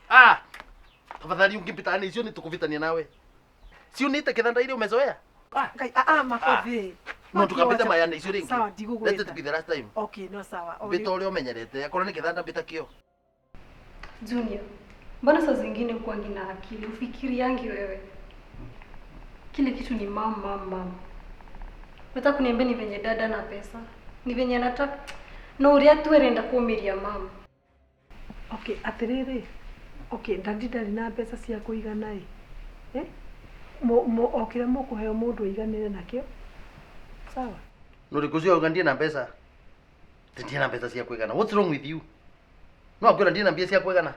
Ah! Tafadhali ungipitana icio nitukuvitania nawe. Si uniite kithanda ile umezoea? Ah, Ngai, ah, ah, makothi. No tukapita mayana icio ringi. Sawa, Let it ndigũgwĩta. be the last time. Okay, no sawa. O, Mbita uria umenyerete, akorwo ni kithanda mbita kio. Junior, mbona saa zingine hukuangi na akili ufikiriangi wewe? Kile kitu ni mam mam mam. Unataka kuniambia ni venye dada na pesa, ni venye anataka no uria tu arenda kuumiria mam. Okay, atĩrĩrĩ. Okay, ndadi ndarĩ na mbeca cia kũigana ĩ. Eh? O kĩrĩa mũkũheo mũndũ aiganĩre nakĩo. Sawa? Nuri kucio auga ndie na mbeca. Ndie na mbeca cia kuigana. What's wrong with you? No akwira ndie na mbia cia kuigana.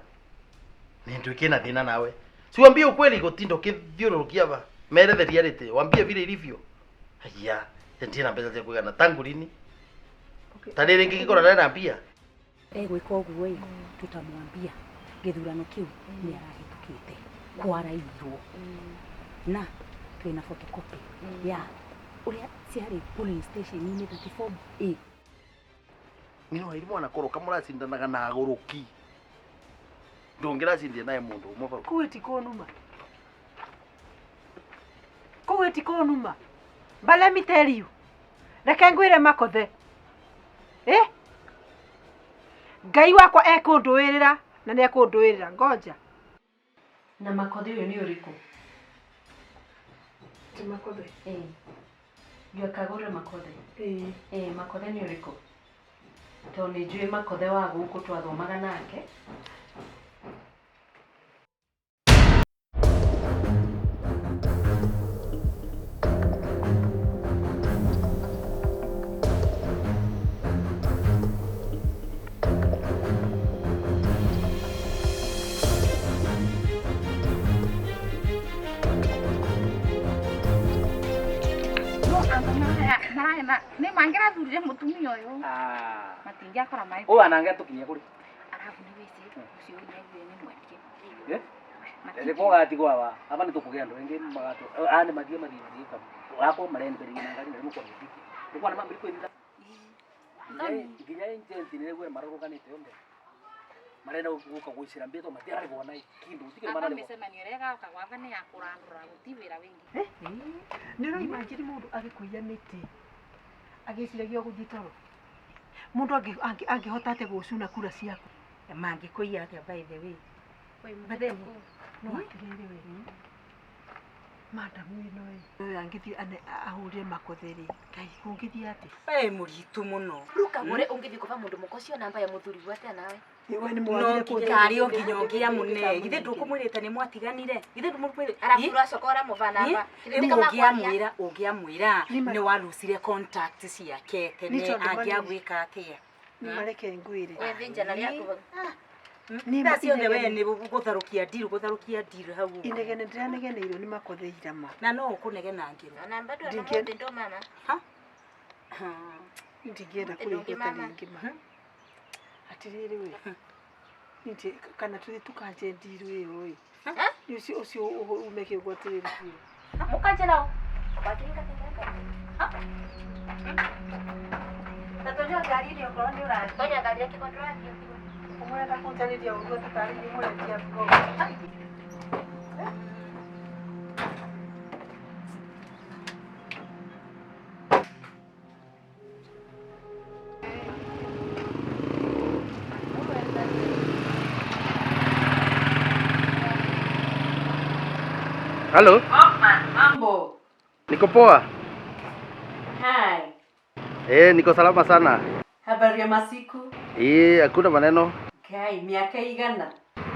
Ni nduike na thina nawe. Si wambie ukweli gutindo kithiururukia ba. Mere the reality. Wambie vile ilivyo. Haya, ndie na mbeca cia kuigana tangu lini? Okay. Ta rĩrĩ ngĩgĩkorwo ndarĩ na mbia. Egwĩka ũguo ĩ, tũtamwambia gĩthurano kĩu nĩ arahĩtũkĩte kwarairwo na twĩna photocopy ya ũrĩa ciarĩ polling station-inĩ 34A. Nino wairimu anakoroka mũracindanaga na agũrũki. Ndũngĩracindia naye mũndũ ũmwe bau. Kũu ĩti kũnuma. Kũu ĩti kũnuma. But let me tell you. Reke ngwĩre makothe. Eh? Ngai wakwa ekũndũĩrĩra na nĩ ekũndũĩrĩra. Ngoja. Na makothe ũyũ nĩ ũrĩkũ? Ti makothe. Ĩĩ. Ngiũkagũre makothe. Ĩĩ. Ĩĩ, makothe nĩ ũrĩkũ? Tondũ nĩ njũĩ makothe wa gũkũ twathomaga nake. Nä mangärathurire må tumia å yå matingäakora maä Ũyũ anange tũkinyie kũrĩ. arabu nä wä cä å cio nä nä mwendie Eh? Rĩrĩ gwatigwo aba, aba nĩ tũkũgĩa andũ aingĩ magatũ. Aya nĩ mathiĩ mathiĩ mathiĩ kamu. Gakwo marendereire na ngari na rĩmwe kwagĩthiki. Nĩkuona mambĩrĩria kwĩthitha. Nginya agent nĩ rĩu marũrũnganĩte othe. Marenda gũka gũicĩra mbia tondũ matiararĩhwo na kĩndũ gũtirĩ aba mararĩhwo. mä cemanio ä rä a ĩgaoka gwaba nä ya kå randå ra gå ti wä ra wä ngä Nĩ ũraimagine mũndũ agĩkũiya mĩtĩ agĩciragia gũthiĩ toro. Mũndũ angĩhota atĩa gũcuna kura ciaku? Mangĩkũiya atĩa by the way? But then, No atĩrĩrĩ we. Madamu ĩno ĩ. Ũyũ angĩthiĩ ahũrĩre makothe rĩ. Ngai kũngĩthiĩ atĩa? Ĩ mũritũ mũno. Rukagure ungithi kuva mundu mukocio namba ya muthuri gwate nawe. We nĩ No mwagire kũnjĩra. tarĩ o nginya ũngĩamũne. Githĩ ndũkũmwĩrĩte nĩ mwatiganire? Githĩ ndũmũkwĩrĩte? Arabu uracoka uramuva namba. Ũngĩamwĩra ũngĩamwĩra Nĩ ma- nĩ walucire contact ciake Nĩ tene tondũ mani- angĩagwĩka atĩa? Nĩ mareke ngwĩre. Wethinjana rĩaku hau. Nĩ Thaa ma- ciothe we inegene- nĩ gũtharũkia ndiru gũtharũkia ndiru hau ũguo. Inegene ndĩranegeneirwo nĩ makothe irama. Na no ũkũnegena ngĩrwo. Ona bado Ndingĩ- ana ndo mama. Ndingĩenda Ndũngĩ kũrĩithio ta mama. rĩngĩ ma. Atĩrĩrĩ we. Ningĩ kana tũthiĩ tũkanjie ndiru ĩyo ĩ. Nĩ ũcio ũcio ume kĩgwatĩrĩra biũ. Mukanje nao. Wakinga tinga. Na tonya ngari-inĩ okorwo nĩ ũrathiĩ. Tonya ngari yake kwa ndurathi. Ũmũrenda kũnjarĩria ũguo atĩ tarĩ niĩ mũrendia ngoro. Halo, Mambo. niko poa. Hi. Eh, niko salama sana. Habari ya masiku? Eh, hakuna maneno. Kai, miaka igana.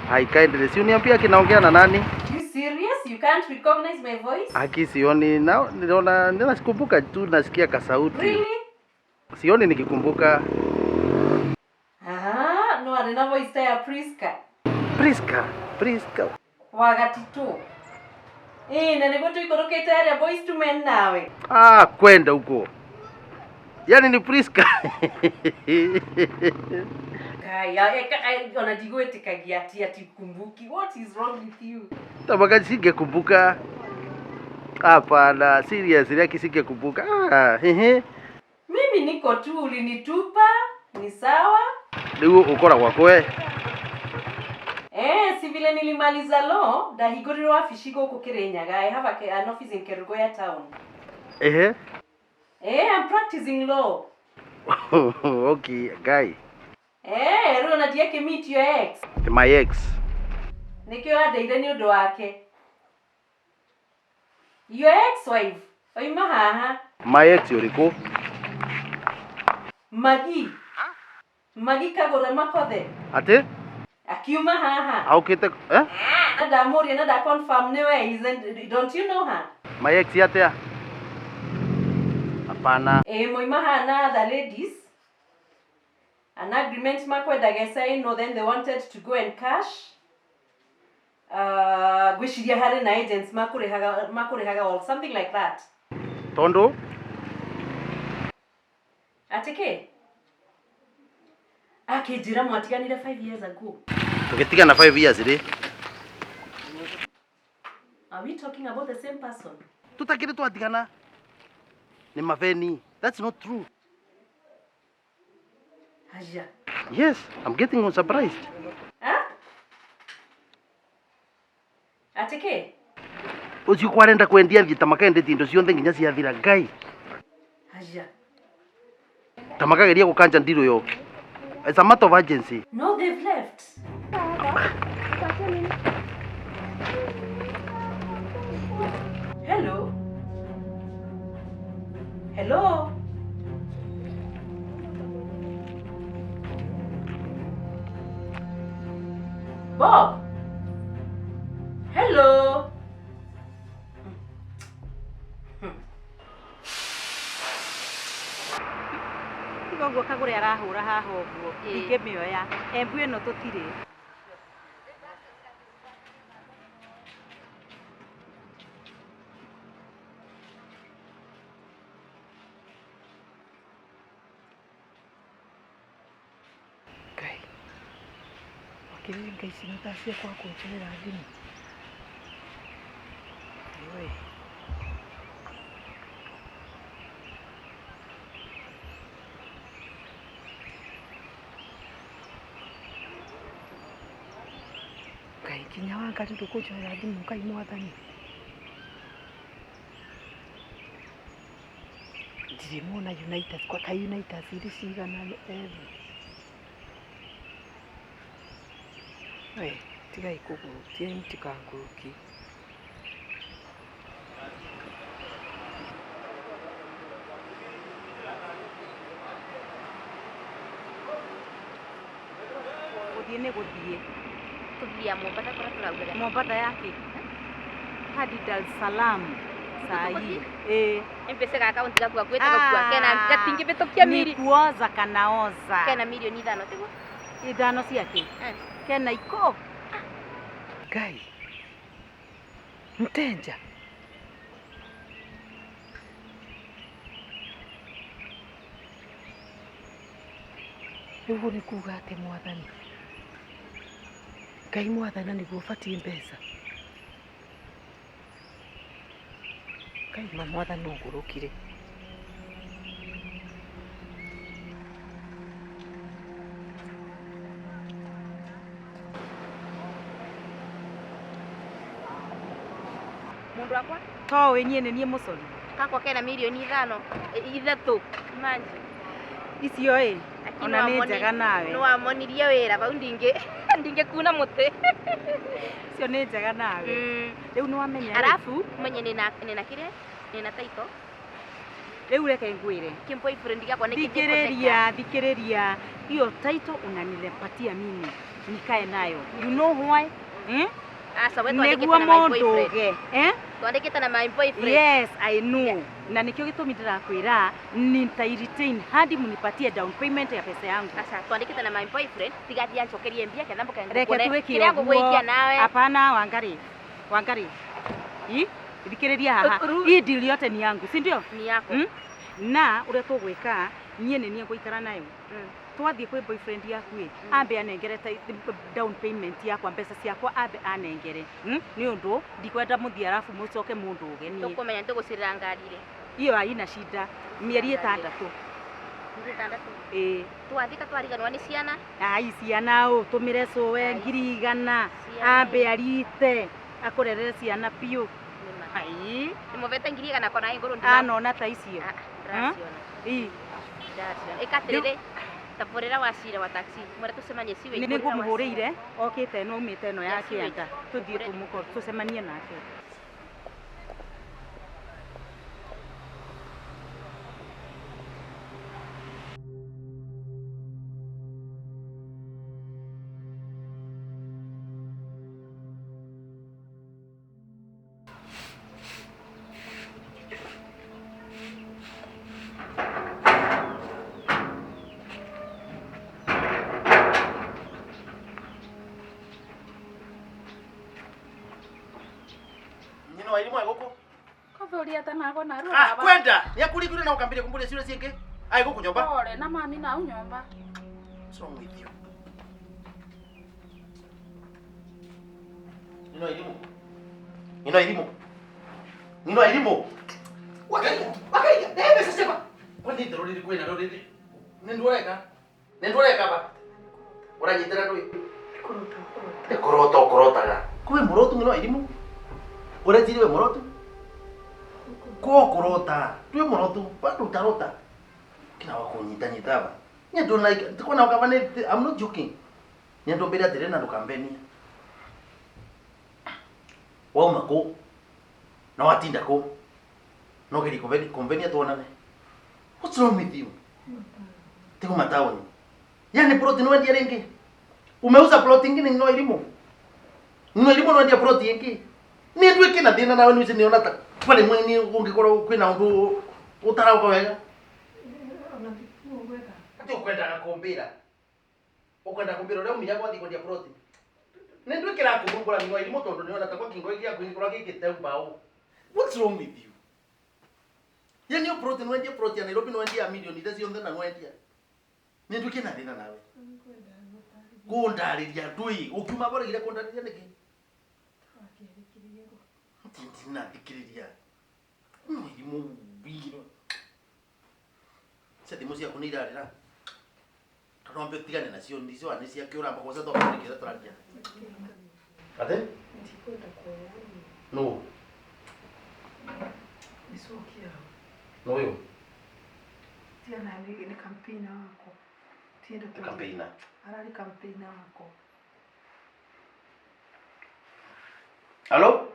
Haikaendelee. Si uniambia kinaongea na nani? You serious? You can't recognize my voice? Haki sioni na niliona nasikumbuka tu nasikia kasauti. Really? Sioni nikikumbuka. Ah, no arĩ na voice ta ya Priska. Priska, Priska. Wa gatitũ. Ĩĩ, na nĩguo tũikũrũkĩte area boys to men nawe. Ah, kwenda huko. Yaani ni Priska. Kai, ona ndigwĩtĩkagia ati ati kumbuki. What is wrong with you? Tabaka singekumbuka. Hapana, seriously yake singekumbuka. Ah, ehe. Mimi niko tu, ulinitupa, ni sawa. Rĩu ũkoragwo kũ we? Eh, si vile nilimaliza law ndahingũrirwo wabici gũkũ Kirinyaga. I have an office in Kerugoya town. Ehe. Eh, I'm practicing law. Okay, guy. Eh, rĩu ona ndiakĩmeet your ex. My ex. Nĩkĩo andeire nĩ ũndũ wake. Your ex wife oima haha. My ex ũrĩkũ? Magi. Magi kagũra makothe. Atĩ? Akiuma haha. Aukĩte eh? Na ndamũria na nda confirm nĩ we isn't, don't you know her? My ex atĩa? Hapana. Eh, moima haha na other ladies. An agreement makwendaga ĩcainwo, then they wanted to go and cash. Ngwĩciria harĩ na agents makũrĩhaga or something like that. Tondũ? Atĩ kĩ? Akĩnjĩra mwatiganire 5 years ago. Tũgĩtigana 5 years rĩ. Are we talking about the same person? Tũtakĩrĩ twatigana. Nĩ maveni. That's not true. Haya. Yes, I'm getting surprised. Ha? Atĩ kĩ? Ũcio kwarenda kwendia thiĩ ta makendetie indo ciothe nginya ciathira Ngai. Haya. Ta makageria gũkanja ndirũ yo. It's a matter of urgency. No, they've left. Hello? Hello? Bob? Hello? Tiga ũguo kagũre arahũra haha ũguo ndingĩmĩoya embu ĩno tũtirĩ. Ngai wakĩrĩre ngai ici na thaa ciakwa kũnjoera thimũ. We. Ngai kinya wangari ndũkũnjoera thimũ Ngai mwathani. Ndirĩ mona Unitas kwa kai Unitas irĩ cigana ethĩ. We tigai kũgũrũkia mũtikangũrũkie. Gũthiĩ nĩ gũthiĩ. Tũthiĩ Mombatha kũrĩa tũraugaga. Mombatha yake hadi Dar es Salaam saa hii. Eh. M-Pesa ga akaunti gaku gakuĩte gakua kena gatingĩhĩtũkia Ni kuoza kanaoza. Kena milioni 5 tiguo? 5 ciake. Kena iko. Ngai. Mtenja. Ũguo nĩ kuga atĩ mwathani Ngai mwathani nĩguo ũbatiĩ mbeca. Ngai ma mwathani ũngũrũkire. Mundu wakwa To niĩ nĩ niĩ mũcori. Kakwa kena milioni 5 3 imagine. Icio ĩ ona nĩ njega nawe. Nĩ wamonirie wĩra bau ndingĩkuna mũtĩ. Icio nĩ njega nawe. Rĩu nĩ wamenya. Arafu menye nĩna kĩrĩa nĩna title. Rĩu reke ngwĩre. Kim boyfriend yakwa nĩ Thikĩrĩria, thikĩrĩria. Hiyo title unanilepatia mimi nikae nayo. You know why? Eh? Asa we twandĩkĩte na my boyfriend. Eh? Twandĩkĩte na my boyfriend. Yes, I know. Na nikio gĩtũmi ndĩrakwĩra nita retain hadi munipatie down payment ya pesa yangu. Asa twandĩkĩte na my boyfriend tigathia ncokerie mbia ketha mboka Reke tuwĩke kĩrĩa ngũgwĩkia nawe. Hapana, Wangari. Wangari. I thikĩrĩria haha. Hii deal yote ni yangu, si ndio? Ni yako. Na ũrĩa tũgwĩka niĩ nĩ niĩ ngũikara nayo. Twathiĩ kwĩ boyfriend yaku ĩ ambe anengere down payment yakwa mbeca ciakwa ambe anengere nĩ ũndũ ndikwenda mũthiĩ arabu mũcoke mũndũ ũgenie. Tũkũmenya tũgũcirĩra ngari rĩ. Hiyo haina shida. Mieri 6. Ngiri itandatũ. Ĩĩ. Twathika twariganwa nĩ ciana. Ai ciana ũtũmĩre cũwe 100,000 ambe arite akũrerere ciana biũ. Ai. Nĩmũvete 100,000 kona ngũrũ Anona ta icio. Ndĩraciona. Ĩ. Ndĩraciona. Ĩka atĩrĩrĩ, taburĩra wa cira wa taxi mwĩre tũcemanie siwe. Nĩ ngũmũhũrĩire okĩte ĩno aumĩte ĩno ya kĩanda tũthiĩ tũmũkore tũcemanie nake. Ah, kwenda. Nyakulikure na ukambire kumbule sio sienge. Ai guku nyomba. Pole na mami na unyomba. What's wrong with you? Nino elimu. Nino elimu. Nino elimu. Wakaiga, wakaiga. Nebe sasa. Kwani ndorori kwina ndorori. Nindureka. Nindureka ba. Uranyitira ndui. Kurota. Kurota kurotaga. Kwe murotu nino elimu. Urajiri we murotu. Ko kurota twe murotu bado utarota kina wakunyita nyita ba nyendo like tikona ukavane I'm not joking nyendo mbere atere na ndukambenia wauma ko na watinda ko no geri konvenia tuonane. What's wrong with you? Tiko mataoni yani plot ni wendia ringi umeuza plot ingine no elimu no elimu no wendia plot ingi ni ndwike na thina nawe ni niona ta pale mwini ungikorwo kwina undu utarauka wega. Ona ndikuwega. Ati ukwendaga kumbira. Ukwenda kumbira uria umira gwathi kwendia plot. Ni ndwikira kurumbura minwa irimu tondu niona ta kwa kingo igia kwingikora gikite mbao. What's wrong with you? Yani yo plot ni wendia plot ya Nairobi ni wendia milioni iria cionthe na wendia. Ni ndwike na thina nawe. Kundariria ndui ukiuma boregire kundariria niki? Ndinathikiriria mwirimu wiro cia thimũ ciaku nĩ irarĩra tondũ wambe ũtigane nacio ndicio nĩ ciake ũramba kwanza twambĩrĩria tũraria atĩ Ndikwenda kuoya. Nũ? Nicokia. Nũ ũyũ? Tiana nĩ campaigner wakwa. Tienda Nĩ campaigner. Ararĩ campaigner wakwa. Halo?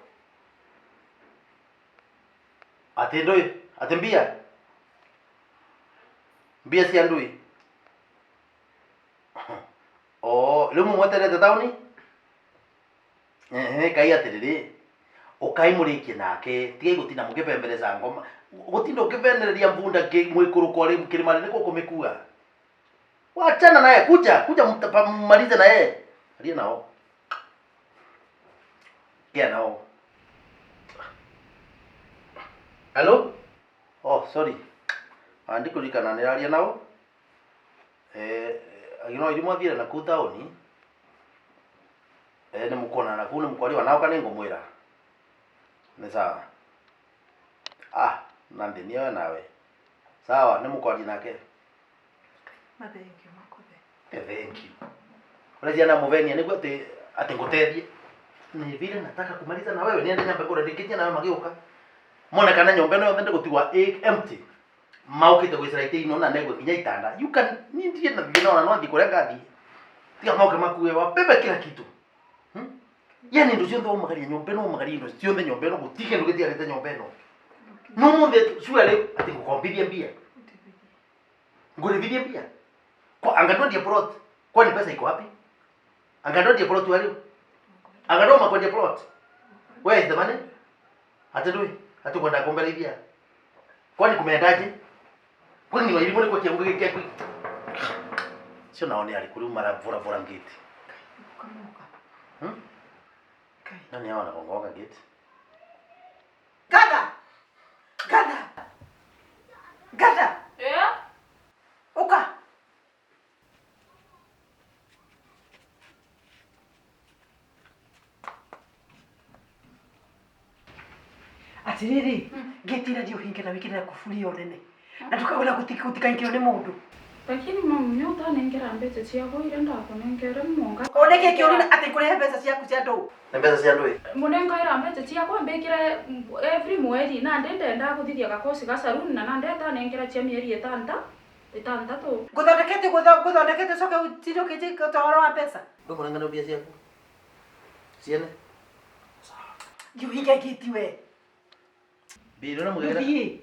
Ati ndui, ati mbia. Mbia cia ndui. Oh, riu mumweterete tauni? Ehe, kai atiriri. Ukai murikie nake, tigai gutinda mukipembereza ngoma. Gutinda ukivenereria mbunda mwikuruko ri kirima ni kukumikua. Wachana naye, kuja, kuja mmalize na yeye. Aria nao. Kia nao. Hello? Oh, sorry. Andikurikana nĩraria nao. Agino iri mwathire na kuu taoni. Nĩ mũkuonana kuu nĩ mũkwariwa nao kana nĩngũmwĩra. Nĩ sawa. Ah, na nthĩ we nawe. Sawa, nĩ mũkwaria nake. Mathengio makothe. Thank you. Ũreciria na mũvenia nĩguo atĩ atĩ ngũteithie. Ni vile nataka kumaliza na wewe niende nyambe kũrĩa ndĩkĩtie nawe magĩũka. Mone kana nyomba ĩno yothe ndĩgũtigwa empty. Maũkĩte gwĩcera itĩ ino na negwe nginya itanda. You can ni ndiye na thina ona no thiĩ kũrĩa ngathiĩ. Tiga moke makue wabebe kila kitu. Yani indo ciothe ũmagaria nyũmba ĩno ũmagaria indo ciothe nyũmba ĩno gũtirĩ kĩndũ gĩtigarĩte nyũmba ĩno. No mũthĩ surely atĩ ngũkombithie mbia. Ngũrĩthithie mbia. Kwa angandoa plot. Kwani pesa iko wapi? Angandoa plot wale. Angandoa makwendia plot. Where is the money? Ati ndui, ati kwenda kumbelithia. Kwani kumeendaje? Kwani ni wairimu kwa kiango giki giki. Sio naone alikuri mara vura vura ngeti. Nani hao wanagonga gate? Gada. Gada. Gada. Yeah. Uka. Atiriri, gate ira ndiuhinge na wikire na kuburi yo nene. Na ndukagura gutikaingirwo ni mundu. Lakini mami nĩ ũtanengera mbeca ciakwa iria ndakunengera monga. Oneke kiuru ati kurehe mbeca ciaku cia ndu. Nĩ mbeca cia ndũ? Munengaira mbeca ciakwa mbikire every mweri na ndenda guthithia gakosi ga saruni na ndetanengera cia mieri itantatu. Nguthondekete ucoke utinde ukijika ũhoro wa mbeca. Ndũkũnengana mbia ciaku. Ciene. Ngiuhinga ngĩti we. Mbia na mugera. Thiĩ.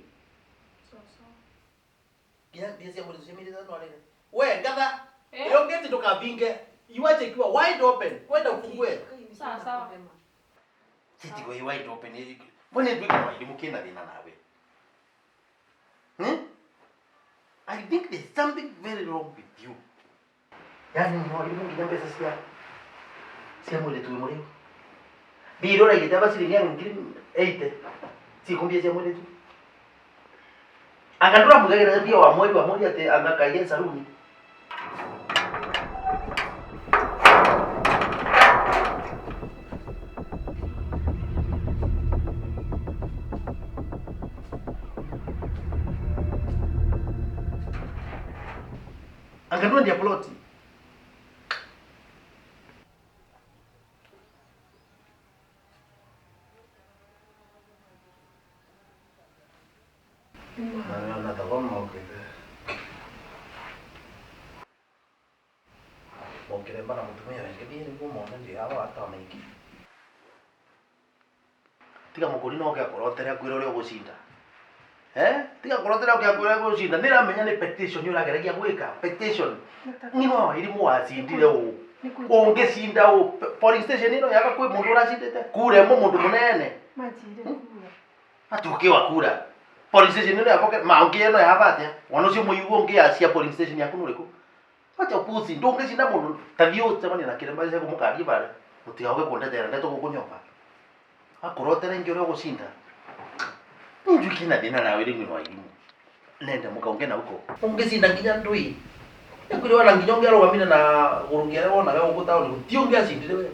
Nginya mbia cia mweri cia mĩeri ĩtano arĩre. We ngatha. Iyo gate ndũkavinge. Iwache ikiwa wide open. Kwenda ufungue. Sawa sawa. Siti kwa wide open. Mbona ndwika wide mukina thina nawe. I think there's something very wrong with you. Yani no ari nginya mbeca cia mweri tu muri. Biro ra igite ciringi ngiri 80. Cikumbia cia mweri tu. Angandura mugagera mbia wa mweri ati angakaia saruni. Angandura ndia ploti. Mokiremba na mutumia wake thiĩ nĩguo mone ndigaga atamaingĩ. Tiga mũkũri no oke akũrotere akwĩre ũrĩa ũgũcinda. Tiga kũrotera oke akwĩre ũrĩa ũgũcinda. Nĩramenya nĩ petition ũrageragia gwĩka. Petition. Ng'ino wa Wairimu wacindire ũũ. Ũngĩcinda ũũ. Polling station ĩno yaga kwĩ mũndũ ũracindĩte. Kura ĩmwe mũndũ mũnene. Manjire kura. Atĩ ũkĩwa kura. Polling station ĩno yakwa ma ũngĩ ĩno yahaba atĩa? Mwana ũcio mũigua ũngĩ acia polling station yaku nĩ ũrĩkũ? Wacha upuzi ndũngĩcinda mũndũ ta thiĩ ũcemanie na kĩremba cia kũmũkaria bare mũtigaũke kũndetera ndeto gũkũ nyũmba akũrotere ingĩ ũrĩa ũgũcinda njuki na thĩna nawe rĩu nĩ Wairimu nenda mũkaonge na huko ũngĩcinda nginya ndũi nĩkwĩrĩ wana nginya ũngĩ arũgamire na gũrũngia arĩa wonaga gũkũ taũni gũtirĩ ũngĩ acindire we.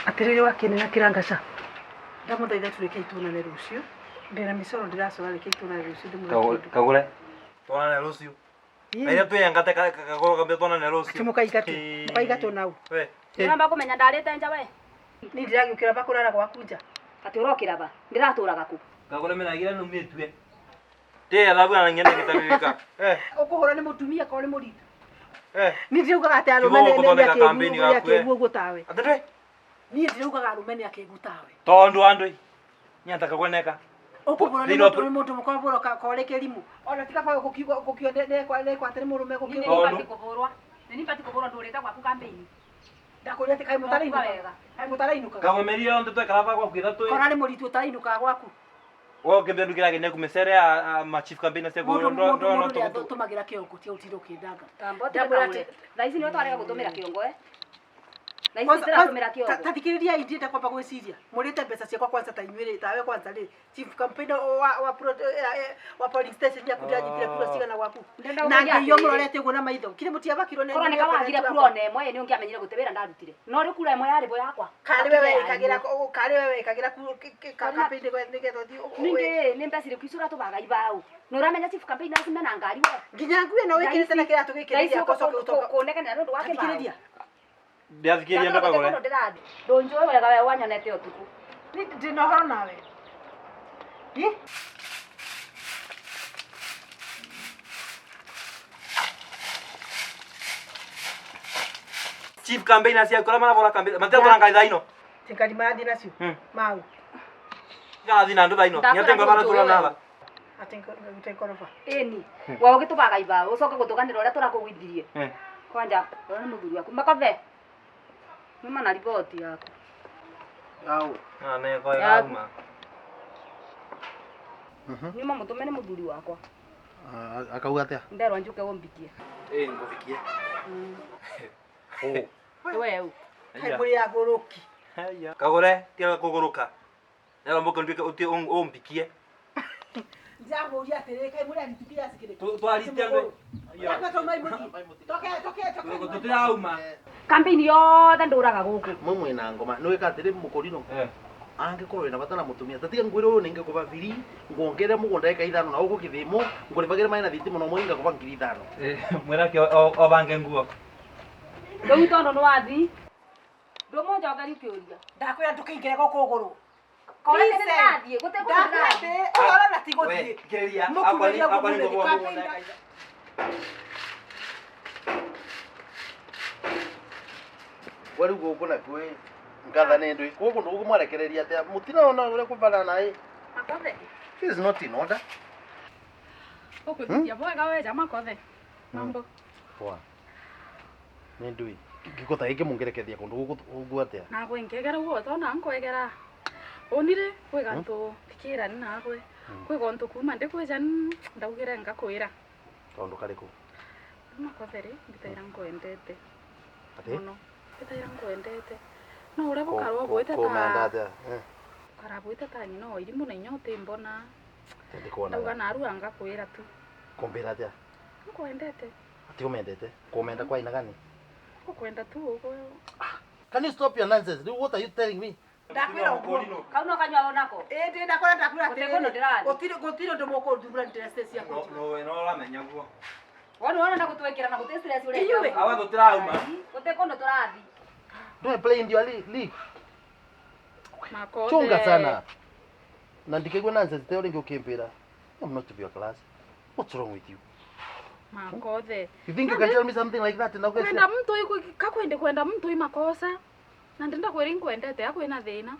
Atĩrĩrĩ wakenera kĩrangaca. Ndamũthaitha tureke tuonane rũciũ. Ndĩna mĩcoro ndĩracora reke tuonane rũciũ ndĩmũhe kĩndũ. Kagure. Tuonane rũciũ. Na ira twĩyangate kagũrũ kambia tuonane rũciũ. Atĩ mũkaigatwo. Mũkaigatwo nau. We. Nĩũramba kũmenya ndarĩte nja we. Niĩ ndĩragĩũkĩra ba kũrara gwaku nja. Atĩ ũrokĩra ba? Ndĩratũraga kũ? Kagũre mĩragĩra nĩumĩtue. Tĩya thabu na ng'ende gĩtabĩka. Ũkũhũra nĩ mũtumia korwo nĩ mũritũ. Niĩ ndĩraugaga atĩ arũme nĩ akĩgu ũguo tawe. Atĩ ndũĩ? Niĩ ndĩraugaga arũme nĩ akĩgu tawe. Tondũ andũ nyataka kuoneka. Ũkũhũra nĩ mũndũ nĩ mũndũ mũkobũro korĩ kĩrimũ. Ona tiga ba gũkio nekwa atĩ nĩ mũrũme gũkĩgwo. Nĩ nibati kũhũrwa. Nĩ nibati kũhũrwa ndũrĩte gwaku kambĩini. Ndakũria atĩ kaĩ mũtarainũkaga. Kaĩ mũtarainũkaga. Kagũmeria yonthe twekara ba gwaku ithatũ. Kora nĩ mũritũ ũtarainũkaga gwaku. Wewe ũkĩambia ndugĩra gĩne kũmĩcere ya ma chief campaign cia Mũndũ mũndũ ũrĩa ũtũmagĩra kĩongo tiga ũtinde ũkĩndanga. Ndamwĩra atĩ thaa ici nĩwe twarega gũtũmĩra kĩongo eh. Thaa ici tũratũmĩra kĩongo. Ta thikĩrĩria indienda kwamba gwĩciria. Mũrĩte mbeca ciakwa kwanza ta inyuĩ tawe kwanza rĩ. Chief campaign wa polling station yaku ndĩranyitire kura cigana gwaku. Na ngĩiywo mũrorete ũguo na maitho. Kire mũtiabakirwo nĩ Korwo nĩ kawagire kura ona ĩmwe nĩ ũngĩamenyire gũte wĩra ndarutire. No rĩu kura ĩmwe yarĩ bo yakwa. Karĩ wewe wĩkagĩra karĩ wewe wĩkagĩra campaign nĩgetha ũthiĩ. Ningĩ nĩ mbeca irĩkũ icio ũratũbaga ibaũ? Nĩ ũramenya chief campaign acio mena ngari we. Nginya nguo ĩno wĩkĩrĩte na kĩratũ gĩkĩ Thaa ici ũcoke kũnegenera nĩ ũndũ wa kĩbaũ. Thikĩrĩria. Ndiathikĩrĩria ndũkagũre. Ndũnjũĩ wega we wanyonete ũtukũ. Ndĩna ũhoro nawe. Chief campaign acio kũrĩa marabũra campaign matiratũra ngari thaa ino. Ti ngari marathiĩ nacio? Mau. Ngarathiĩ na andũ thaa ino. Nginya tengwa maratũra natha. Atĩ ngũte ngoroba. Ĩni. We ũgĩtũbaga ibaũ ũcoke gũtũganĩra ũrĩa tũrakũgũithirie. Kwanja ũrĩa nĩ mũthuri waku. Makothe. Nĩma na riboti yaku. Au. Ah, ne kwa yauma. Nyuma mũtũme nĩ mũthuri wakwa. Akauga atĩa? Nderwa njũke ũmbikie. Ĩĩ ngũbikie. We ũ. Kaĩ mũrĩ agũrũki. Kagũre tiga kũgũrũka. Nderwa mbũke nduĩke ũtie ũmbikie. Ndĩrakũria atĩrĩrĩ kaĩ mũrĩ aritu kĩraci kĩrĩkũ? Twarite andũ. Toke toke toke. Tũtirauma. Campaign yothe ndũraga gũkũ. Mwe mwĩna ngoma. Nĩ wĩka atĩrĩ mũkũrinũ. Angikorwo wina bata na mutumia tatiga ngwire uyu ninge kuba biri nguongerere mugunda eka ithano na ugu kithimo nguribagire mai na thitima no mwinga kuba 5,000. Mwirake obange nguo. Riu tondu ni wathi ndumunjongeri ukiuria. Ndakwira ndukiingire guku uguru. Kore ndirathie guti Ndakwira ũhoro na ti guthie. Kiriria Mũkuhĩrĩria akwa ni mũkuhĩrĩria ngũgwa campaign. mũgũnda. Wari guku na kwe ngatha ni ndui koguo ndu mwarekereria atia mutina ona uria kubana nae. Makothe. This is not in order. Ukwithia bwega weja makothe. Mambo. Poa. Ni ndui gikota giki mungirekethia kundu guku uguo atia? Nagwe nkegera uguo tona nkwegera. Onire kwi gantu tikirani nagwe. Kwi gontu kuma ndikwija ndaugire ngakwira. Kaundu kariku? Makothe ri mbitaira nkwendete. Ati? Muno. Mbitaira nkwendete. No uria bukarwo bwite Kumenda ta atia? karabwite ta nyina wa irimu na inya utimbona. Ndikuona. Ndauga narua ngakwira tu. Kumbira atia? Nkwendete. Ati umendete? Kumenda kwa aina gani? Ukwenda tu uguo. Can you stop your nonsense? What are you telling me? Ndakwira uguo. Kau no kanyua onako. Ĩĩ ndĩ ndakora ndakwira Gũtirĩ kũndũ ndĩrathiĩ. Gũtirĩ gũtirĩ ũndũ mũkũnduthũra interest ciakwa. No no ũramenya guo. Wona wona gũtwĩkĩra na gũtĩ stress ũrĩa. Inyuĩ. Awa tũtirauma. Gũtirĩ kũndũ tũrathiĩ. Do I play in your league? Makothe. Chunga sana. Na ndikigwe nonsense teo ringi ukimbira. I'm not to your class. What's wrong with you? Makothe. You think you can tell me something like that na Kwenda muntu kakwende kwenda muntu imakosa. Na ndinda kwiri nkwendete akwina thina.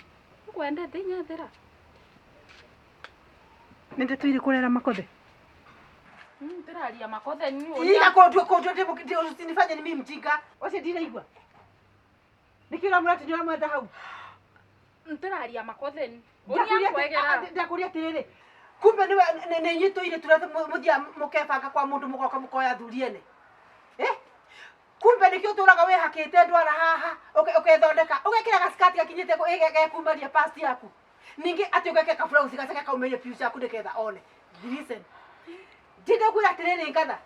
Nkwendete inyethera. Nĩ ndĩtũire kũrera makothe. Ndiraria makothe ni Ila kondua kondua ndĩ usinifanye ni mimi mjinga. Wacio ndiraigua. Nĩkĩ ũramwĩra atĩ nĩũramwenda hau? Ndiraria makothe ni. Uria nkwegera. Ndakũria atĩrĩrĩ. Kumbe nĩwe nĩ inyuĩ tũire tũrĩa mũthiaga mũkebanga kwa mũndũ mũgoka mũkoya athuri ene. Eh? Kumbe nĩkĩo ũtũraga wĩhakĩte ndwara haha ũkethondeka ũgekĩra gaskati gakinyĩte gekumaria past yaku. Ningĩ atĩ ũgekĩra kaburausi gacoke kaumĩrie piu ciaku nĩgetha one. Listen. Ndindakwĩra atĩrĩrĩ ngatha.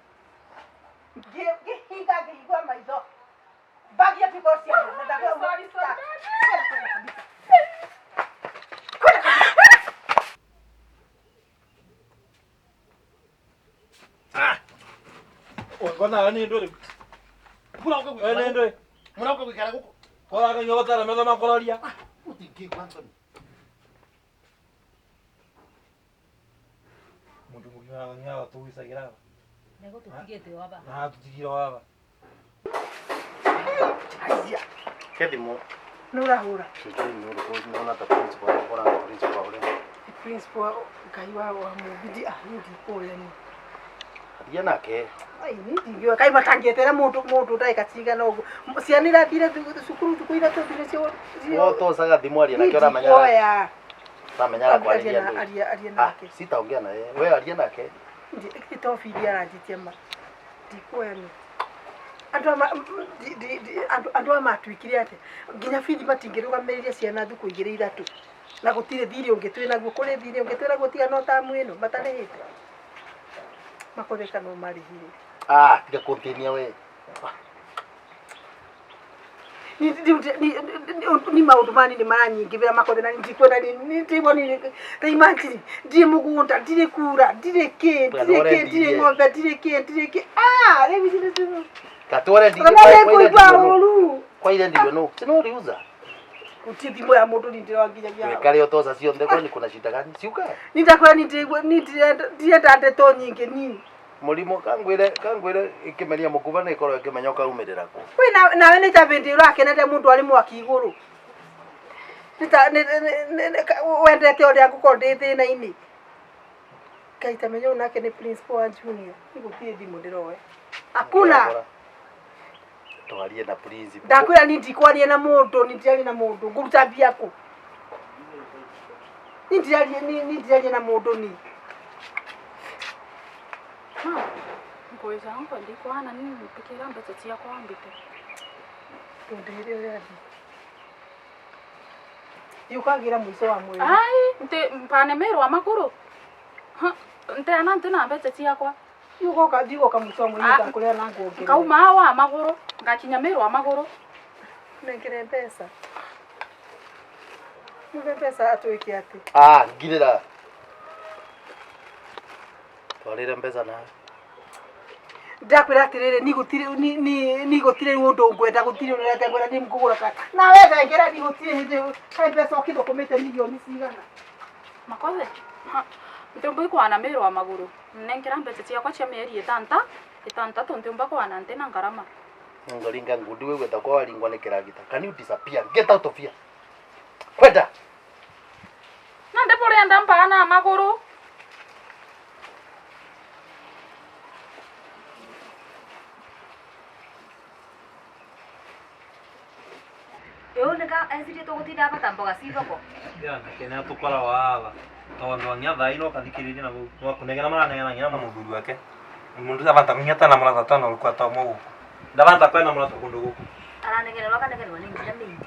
Ngĩhinga ngĩhingũra maitho. Bagi ya pico cia na ndakwĩra Sorry, sorry. Ngona ni nduri. Murauka Ni nduri. Murauka gwikara guku. Kora kanyua gotara metho makororia. Utingĩigua Anthony. Mundu mugima nyawa tuicagira. Nĩgũtũtigĩte waba. Na tutigire waba. Aya. Kethimo. Nĩ ũrahũra. Sijui ni ũrĩkũ nĩona ta principal ũkora na principal ũrĩa. Principal Ngai wa mũmbindi ah niĩ ndikũũria niĩ. Aria nake. Ai niĩ ndingiũa kaĩ matangĩetera mũndũ mũndũ ndagĩka cigana ũguo. Ciana irathire cukuru thukũ ithatũ thire cio. Wotocaga thimũ aria nake ũramenya. Ndikuoya. Ũramenya kwarĩria andũ. Aria aria Ah, nake. sitaongea na yeye. Wewe aria nake. Ndĩ to bithi aranjĩtie ma. Ndikuoya niĩ. Andũ andũ aya matuĩkire atĩa nginya bithi matingĩrũgamĩrĩria ciana thukũ igĩrĩ ithatũ na gũtirĩ thirĩ ũngĩ twĩ naguo kũrĩ thirĩ ũngĩ twĩ naguo tiga no tamu ĩno matarĩhĩte makotheka no marĩhire. Ah, tiga kũntinia we. Ni maũndũ mani nĩ maranyingĩrĩra makothe na ndikwenda ndĩmbo ta imagine ndirĩ mũgũnda ndirĩ kura ndirĩ kĩ ndirĩ kĩ ndirĩ ng'ombe ndirĩ kĩ ndirĩ kĩ ah rĩu ici nĩ Katware ndire kwa ũru. Kwa ile ndivyo no. Sino uliuza. Utie thimũ ya mũndũ ni ndĩroa nginyagia hau. Wekare otoca cionthe kwani kuna shida gani? Siukae. Ni ndakwĩra ni ndirenda ndeto nyingĩ ni. Mũrimũ kangwire kangwire ikimeria mũkuba nĩ ĩkorwo ĩkĩmenya ũkaumĩrĩra kũ. We nawe nĩ ta bĩndĩ ũrakenete mũndũ arĩ mwaki igũrũ. Nĩ ta wendete ũrĩa ngũkorwo ndĩ thĩna-inĩ. Ngai ta menya ũyũ nake nĩ principal wa junior. Ni gũtirĩ thimũ ndĩroya. Hakuna. Twarie na principal. Ndakwĩra ni ndikwaria na mũndũ, ni ndiraria na mũndũ, ngũruta mbia kũ? Ni ndiraria ni ndiraria na mũndũ ni. Ma, ngwĩca nkwa ndikwana ni mpikira mbeca ciakwa mbite. Ndũndĩhĩre ũrĩa thiĩ. Yũkagĩra mũico wa mweri. Ai, nti mpane merwa makuru. Nte ana nti na mbeca ciakwa. Yũgoka ndigoka mũico wa mweri ngakũrĩa na nguongerere. Ngauma wa maguru, ngakinya merwa maguru. Nengere mbeca. Muve mbeca atwike ati. Ah, ngirira. Twarire mbeca nawe. Ndakwira atiriri ni gutire ni gutire undu ngwenda gutire urete ngwenda ni ngugura ka. Na we thengera ni gutire hindi kai mbeca ukithukumite milioni cigana. Makothe. Ntiumba ikwana mĩĩrĩ wa magũrũ nengera mbeca ciakwa cia mĩeri ĩtandatũ ntiumba kwana nti na ngarama. Ngoringa ngundi wewe takwa walingwa ni kiragita. Can you disappear? Get out of here. Kwenda. Na ndipo enda mpana magũrũ. Yo nika enzire tugutinda bata mboga ci thoko. Ya kena tukora waba. Tondu nya thaa ino kathikiriria na no kunegena maranegena nginya na muthuri wake. Mundu abanta kunyata na murata tano rukwa ta muguku. Ndabanta kwena murata kundu guku. Aranegererwa akanegererwa ni ngira mingi.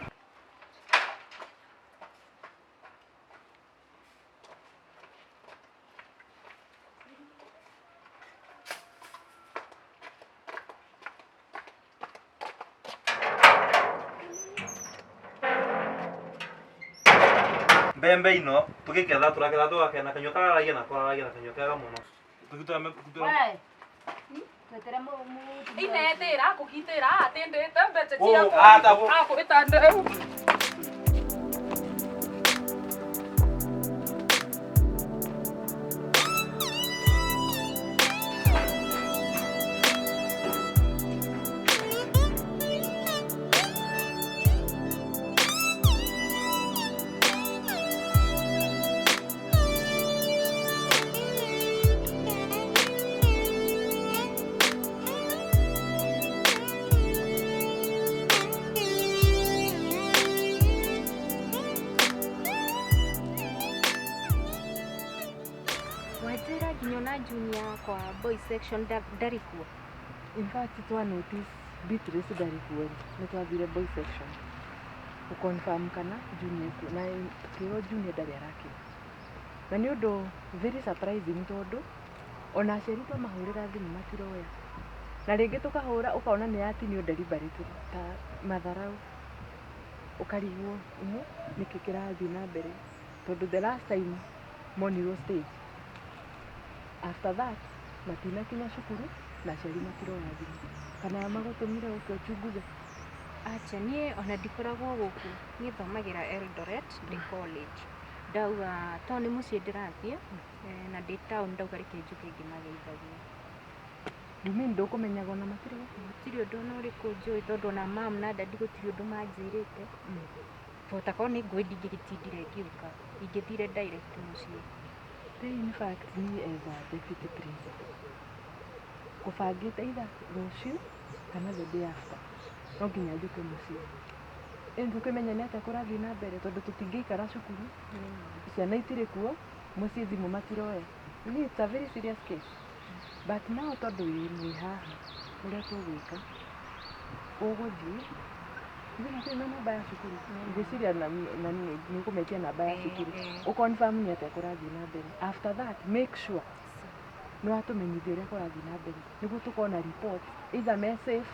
Mbembe ino tukiketha turaketha tugakena kanyua kararagia na kararagia na kanyua kega muno. We. Twetere mu Inetira kugitira atindite mbeca ciakwa. Akwita ndeu. Junior kwa boy section ndari kuo. In fact twa notice Beatrice ndari kuo ni twathire boy section guconfirm kana Junior kuo na tukirwo Junior ndari arakinya. Na ni undu very surprising tondu ona aciari twamahurira thimu matiroya na ringi tukahura ukaona ni yatinio deliberately ta matharau ukarigwo niki kirathii na mbere tondu the last time monirwo stage. After that, matinakinya cukuru na aciari matiroya thimu kana magutumire uke uchunguze. Acha nie ona ndikoragwo guku nie thomagira Eldoret ndi college ndauga to ni mucii ndirathie na ndi town ndauga reke njuke ngimageithagia. You mean ndukumenyaga ona matiri guku? Gutiri undu ona uriku njui tondu ona mam na dadi gutiri undu manjirite. Bota korwo ni ngui ndingĩgĩtindire ngiũka ingĩthire direct mucii. In fact, me as a deputy principal, kubangite either rũciũ kana the day after no nginya njuke mũciĩ nĩtũkĩmenya nĩ atĩa kũrathiĩ na mbere tondũ tũtingĩikara cukuru ciana itirĩ kuo mũciĩ thimũ matiroya. It's a very serious case but now tondũ mwĩ haha ũrĩa tũgwĩka ũgũthiĩ ithuĩ na namba ya cukuru ngwĩciria nĩ ũkũmetia namba ya cukuru ũconfirm nĩ atĩa kũrathiĩ na mbere. After that make sure nĩ watũmenyithia ũrĩa kũrathiĩ na mbere nĩguo tũkona report either me safe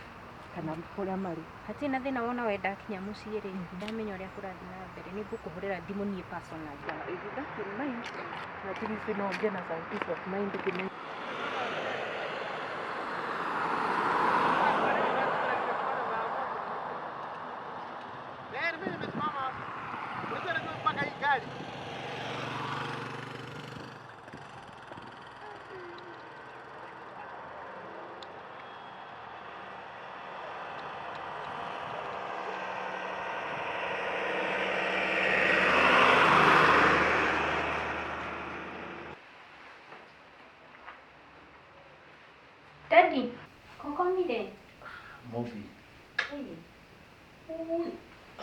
kana kũrĩa marĩ. Hatirĩ na thĩna wona we ndakinya mũciĩ rĩ ndamenya ũrĩa kũrathiĩ na mbere nĩ ngũkũhũrĩra thimũ niĩ personally. With that in mind at least no ngĩe na some peace of mind ngĩmenya. Daddy, kokomire? Mobi.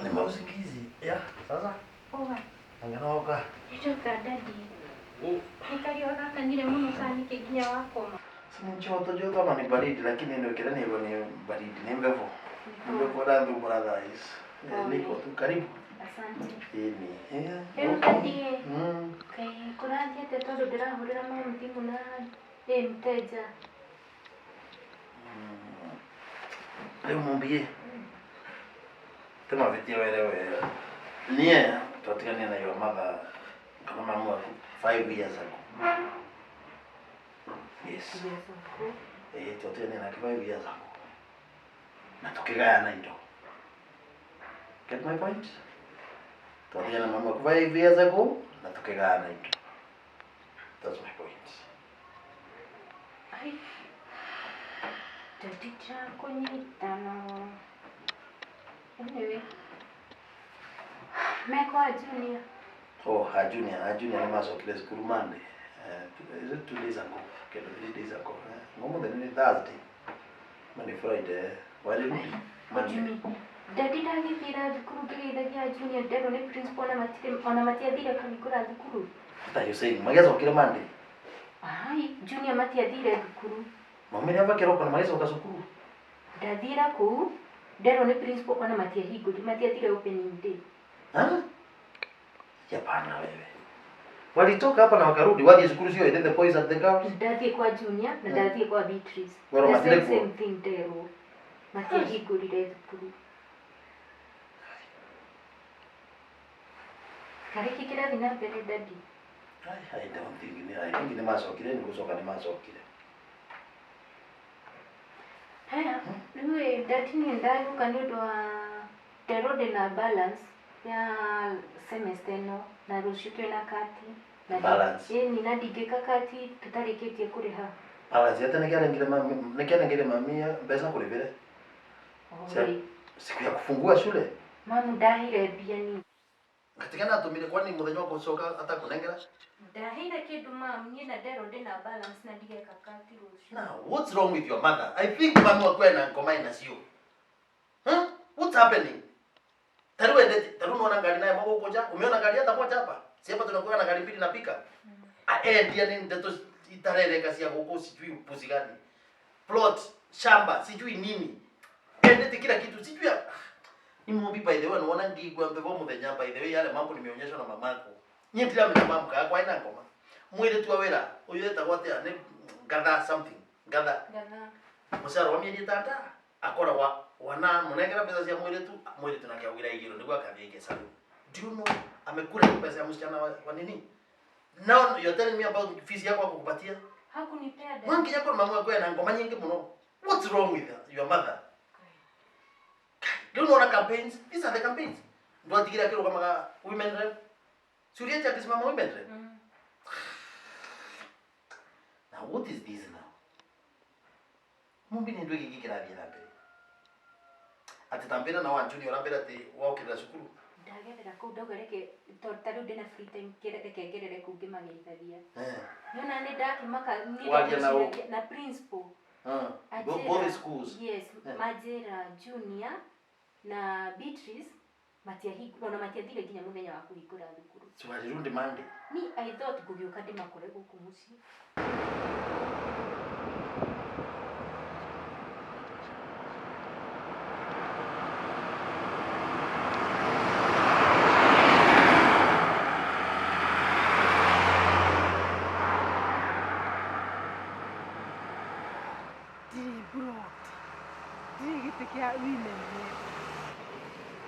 Ni mausingizi. Ya, sasa? Poa. Anganoka. Njoka daddy. Nikario gakanire muno sana nginya wakoma. Si joto joto ama ni baridi lakini ndio kila ni ni baridi ni mbevo. Mbevo da ndu brother is. Niko tu karibu. Asante. Ini. Rĩu daddy. Kai kũrathiĩ atĩa tondũ ndĩrahũrĩra mamu thimũ na ĩ mteja. Rĩu mumbie. Temavitie were wega. Nie Twatigania na your mother kana mamu waku 5 years ago. Yes. Twatigania nake 5 years ago. Na tukigayana indo. Get my point? Twatigania na mamu waku 5 years ago na tukigayana indo. That's my point. Ai. Daddy kunyitana. Anyway. Mekwa Junior. Oh, a Junior, a macokire cukuru Monday. Is it 2 days ago? Okay, 3 days ago. Ngomo the Thursday. Monday, Friday. Wale Monday. Daddy ndagĩthira thukuru ngĩgeithagia Junior nderwo nĩ principal ona matire ona matiathire kũhingũra thukuru. What are you saying? Magĩcokire Monday? Ai, Junior matiathire thukuru. Maumire ava kĩroko na magĩcoka cukuru. Ndathira kũu nderwo nĩ principal ona matiahingũri matiathire opening day. Ha? Hapana wewe. Walitoka hapa na wakarudi wathi cukuru cio the boys and the girls. Ndathiĩ kwa Junior na ndathiĩ kwa Beatrice. Wero matire kuo. Same thing nderwo. Matiahingũrire thukuru. Karĩki kĩrathiĩ na mbere daddy? I don't think I think nĩ macokire nĩ gũcoka nĩ macokire. Haya, rĩu ĩ daddy niĩ ndagũka nĩ ũndũ wa nderwo ndĩna balance ya semester ĩno na rũciũ twĩna kati. Balance. Ĩni na ndingĩka kati tũtarĩkĩtie kũrĩha. Balance yate nĩkĩanengire mami mbeca kũrĩbĩre. Siku ya kufungua shule. Mamu ndahire mbia ni. Katikana atumire kwani muthenya wa gũcoka atakunengera? Ndahire kĩndũ mam niĩ na nderwo ndĩna balance na ndigeka kati rũciũ. Now, what's wrong with your mother? I think mami waku ena ngoma ina cio. Huh? What's happening? Taru endete, taru unaona ngari naye moko koja, umeona ngari hata moja hapa? Si hapa tunakuwa na ngari mbili na pika. Aendia ni ndeto itarereka cia guku sijui upuzi gani. Plot, shamba, sijui nini. Endete kila kitu sijui. Ni mumbi by the way unaona ngigwa mbebo muthenya by the way yale mambo nimeonyeshwa na mamako. Nyie ndiramenya mamu ka kwa ina ngoma. Mwire tu wera, uyu etagwo atia ni gather something. Gather. Mucara wa mieri tata akoragwa wana munengera mbeca cia mwiritu nake augire igiro niguo akathie ige saluni. Do you know amekula pesa ya msichana wa nini? Now you're telling me about fees yako akukupatia? Hakunipea dada. Mwangi yako mamu yako ena ngoma nyingi muno. What's wrong with your mother? Do you know the campaigns? These are the campaigns. Ndo atigira kiro kama women rep. Suriacha akisimama women rep. Now what is this now? Mumbi ni ndu giki kirathie na mbere. Ati tambira na wa Junior ambira ati waukirira cukuru. Ndagerera kũu ndauga reke tondũ ta rĩu ndĩna free time reke ngerere kũu ngĩmageithagia. Nĩona nĩ ndakĩmaka niĩ na principal. Both schools. Yes, manjĩra Junior na Beatrice matiahingũra ona matiathire nginya mũthenya wa kũhingũra thukuru. So walirundi Monday. Ni I thought ngũgĩũka ndĩmakore gũkũ mũciĩ.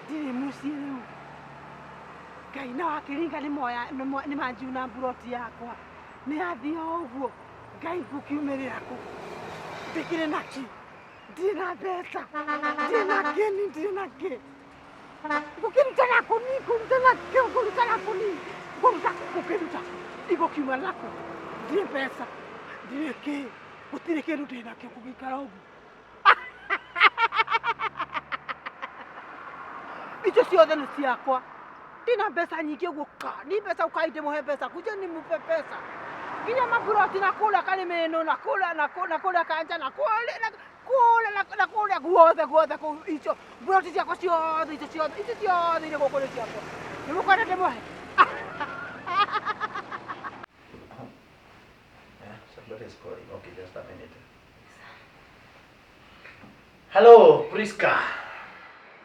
Ndirĩ mũciĩ rĩu. Ngai na wakĩringa nĩ manjiuna mburoti yakwa. Nĩ yathiĩ o ũguo. Ngai ngũkiumĩrĩra kũ? Ndĩkĩrĩ nakĩ? Ndirĩ na mbeca. Ndirĩ na kĩni, ndirĩ na kĩ. Ngũkĩruta nakũ niĩ? Ngũruta nakĩ? Ngũruta nakũ niĩ? Ngũruta ngũkĩruta. Igũkiuma nakũ? Ndirĩ mbeca. Ndirĩ kĩ. Gũtirĩ kĩndũ ndĩ nakĩo ngũgĩikara ũguo. Icio ciothe nĩ ciakwa. Ndina mbeca nyingĩ ũguo ka. Ni mbeca ũkai ndĩmũhe mbeca. Kuja nimupe pesa. Nginya maburoti na kũrĩa Karĩmĩnũ na kũrĩa na kũrĩa Kanja na kũrĩa na kũrĩa na kũrĩa guothe guothe kũu icio buroti ciakwa ciothe icio ciothe icio ciothe irĩ gũkũ nĩ ciakwa. Nĩ mũkwenda ndĩmũhe? Yeah, somebody is calling. Okay, just a minute. Hello, Priska.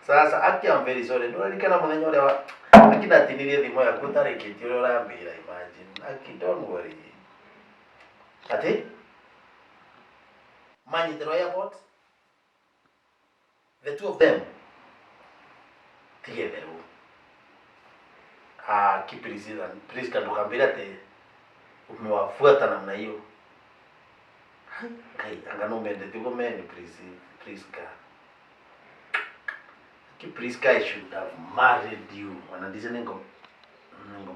Sasa aki I'm very sorry. Nũraririkana mũthenya ũrĩa aki ndatinirie thimũ yaku ũtarĩkĩtie ũrĩa ũrambĩra imagine. Aki don't worry. Ati? Manyitĩrwo airport? The two of them? Tigetherũ. Kiprisila Priska ndukambira ati umewafuata namna hiyo. Kai anga no mende tuko meni Priska. Ki Priska, I should have married you. Wanandise ningo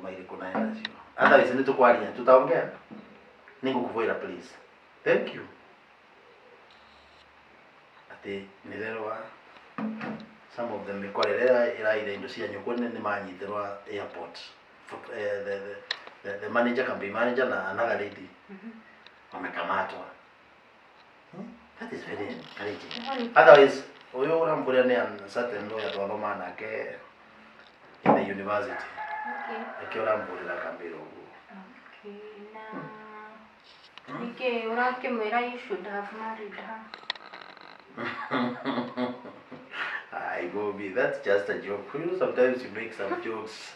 maire kuna enda sio. Otherwise nitukwaria tutaongea. Ningo kuvoira please. Thank you. Ati nirerwa some of them mikwarerera iraire indo cia nyukwe ni manyitirwa airport. The manager can be manager na another lady. Wamekamatwa. That is very encouraging. Otherwise uyu uramburia ni certain lawyer twathoma nake in the university. Okay. Akio uramburira kambira uguo. Okay, na nike urakimwira you should have married her. I go be that's just a joke. You know, sometimes you make some jokes.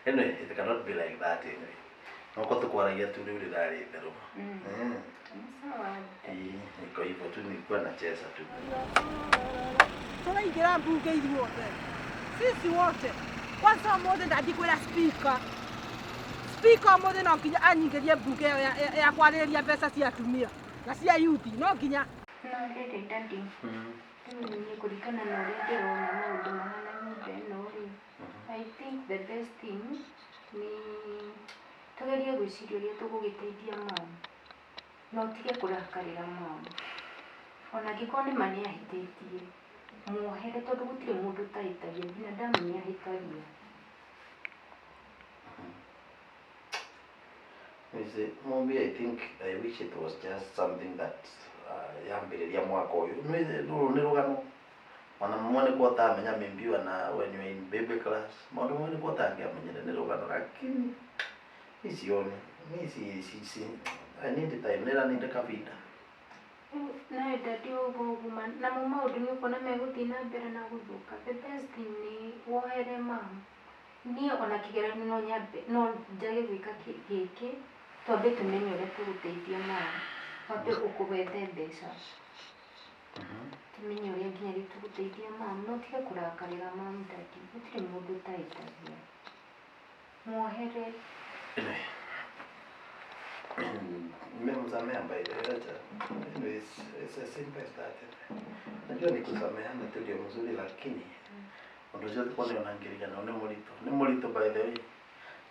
Anyway, it cannot be like that anyway. Noko tukwaragia tu riu rirari itherũ. Sawa. Niko hivyo tu, nilikuwa nacheza tu. Tũraingĩra mbunge ithuothe. Sisi wote. Kwanza ũmũthĩ ndathiĩ kwĩra speaker. Speaker ũmũthĩ no nginya anyingĩrie mbunge ĩyo ya kwarĩrĩria mbeca cia atumia na cia youth no nginya. No rĩrĩ daddy. Rĩu niĩ kũringana na ũrĩa ndĩrona maũndũ mahana nyũmba ĩno rĩ, I think the best thing nĩ tũgerie gwĩciria ũrĩa tũgũgĩteithia mom. Na ũtige kũrakarĩra mom. Ona angĩkorwo nĩ ma nĩ ahĩtĩtie, muohere tondũ gũtirĩ mũndũ ũtahĩtagia, binadamu nĩ ahĩtagia. You see, Mumbi, I think I wish it was just something that yambĩrĩria mwaka ũyũ. Rũrũ nĩ rũgano. Ona mamwe nĩ ũtamenya maybe ona when you are in baby class. Maũndũ mamwe nĩ ũtangĩamenyire nĩ rũgano lakini mi sioni. Mi si I need time. Nĩra need kavinda. Nawe daddy ũguo ũguo namo maũndũ nĩ ũkuona megũthiĩ na mbere na gũthũka. The best thing nĩ wohere mom. Niĩ ona kĩgeranio no nyambe no njage gwĩka gĩkĩ twambe tũmenye ũrĩa tũgũteithia mom. Wambe ũkũwethe mbeca. Tũmenye ũrĩa nginya rĩu tũgũteithia mom. No ũtige kũrakarĩra mom daddy. Gũtirĩ mũndũ ũtahĩtagia. Muohere. Nimemsamea by the way. Anyway, it's as simple as that. Najua ni kusameheana tu ndio mzuri lakini undu ucio tuko ni onangirikana ni mũritũ. Ni mũritũ by the way.